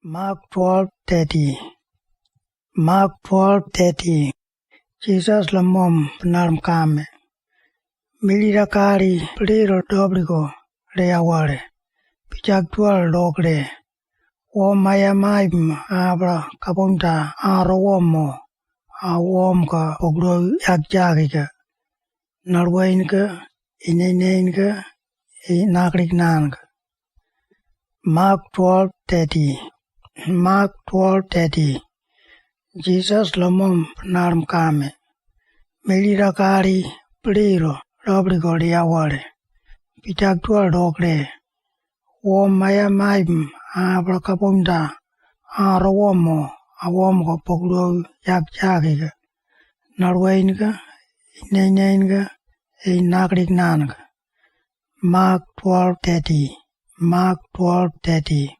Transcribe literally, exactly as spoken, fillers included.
Mark twelve thirty. Mark twelve thirty. Jises lemom Penaram Kame. Mili rakari peliro dobliko re aware. Pichak tual dokre. Wom aya maim abra kaponta aro womo. A wom ka pogro yak jakika. Narwainka, ineineinka, inakrik nanka. Mark twelve thirty. Mark twelve thirty. Jises lemom Penaram Kame. Mili rakari peliro dobliko re aware. Pichak tual dokre. Wom aya maim abra kaponta aro womo. A wom ka pogro yak jakika. Narwainka, ineineinka, inakrik nanka. Mark twelve thirty. Mark twelve thirty.